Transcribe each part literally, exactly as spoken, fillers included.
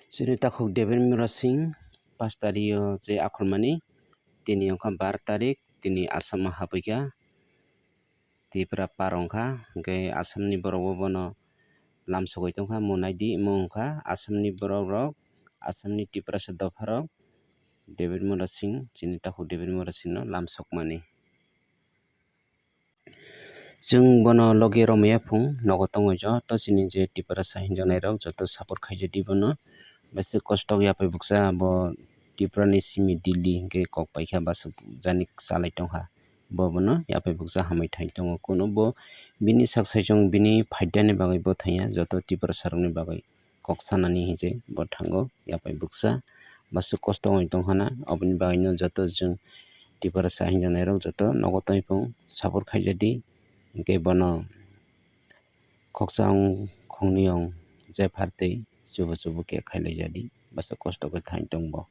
Chini takhuk David Murasing pas tario je akhormani, tini wngkha bar tarik, tini Assam o habwi kha, Tripura par wngkha, hwnkhe Assam ni borok bo bono lam sogwi tongkha, mo naidi, mo wngkha Assam ni borok rok, Assam ni Tiprasa dopha rok David Murasing, chini takhuk David Murasing no lam sokmani. Chwng bono logi romya phung nogo tongo, joto chini je Tiprasa hinjaknai rok joto support khaijadi bono. Besi kosto yapai buksa bo Tripura ni simi Delhi hinkhe kok paikha, basuk jani chalai tongkha, bo bono yapai buksa hamwi thai tongo. Kuno bo bini sak saichung bini phaidani bagwi bo thangya, joto Tiprasa rokni bagwi kok sanani hinwi bo thango, yapai buksa basuk kosto wngwi tongkhana. Oboni bagwino joto chwng Tiprasa hinjaknai rok joto nogo tongphung support khaijadi, hinkhe bono khoksa wng khongni wng jephartwi chubu chubu khe khailaijadi, basuk kosto khe thang tongbo,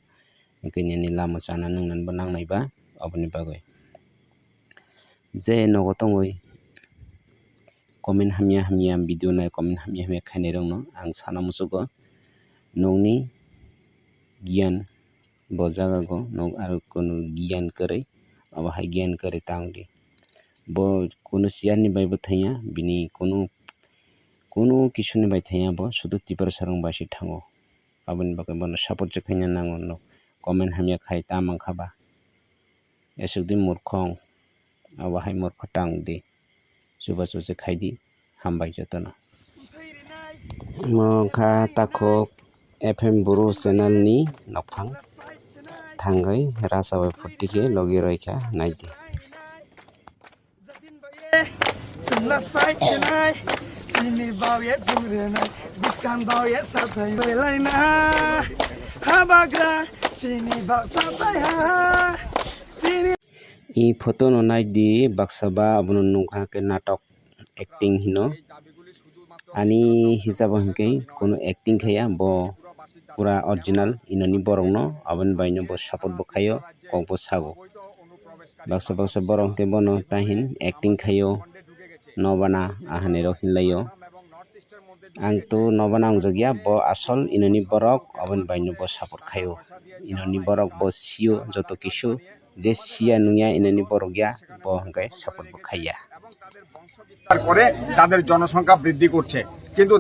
hinkhe nini lama chana nwngnani bo nangnai ba, oboni bagwi je nogo tongwi comment hamya hamya video nai, comment hamya hamya khainai rokno ang sana muchugo, nokni giyan bo jaga go nok aro kunu giyan kwrwi, abo hai giyan kwrwi tang di. Bo kunu siyar ni bai bo thangya, bini kunu, kunu kisu ni bai thangya, bo sudu Tiprasa rok bai se thango. Aboni bagwi bono support se khaina nango, nok comment hamya khai ta mankha ba. Eswk di murkhong, abo hai murkho tang di, chubachu se khai di, hambai jotono. Omo wngkha takhuk F M Bru channel ni nokphang, thangwi racha bai phuti khe logi roi kha, nai di. Chini bau ye jung renai, biskan bau ye sathai belaina, habagra chini bau sathai ha, chini. I photo no nai di, baksa ba abono nukha khe natok acting hino. Ani hisabo hinkhe kunu acting khaiya, bo pura original inoni borokno, aboni baino bo support bo khaio, kokbo sago. Baksa baksa borok hinkhe bono tahin acting khaio, nobana ahanirok hinlaio. Ang to nobana wngjakya, bo asol inoni borok, aboni baino bo support khaio. Inoni borok bo sio joto kisu, je siya nungya inoni borok ya, bo hinkhe support bo khaiya. করে তাদের জনসংখ্যা বৃদ্ধি করছে, কিন্তু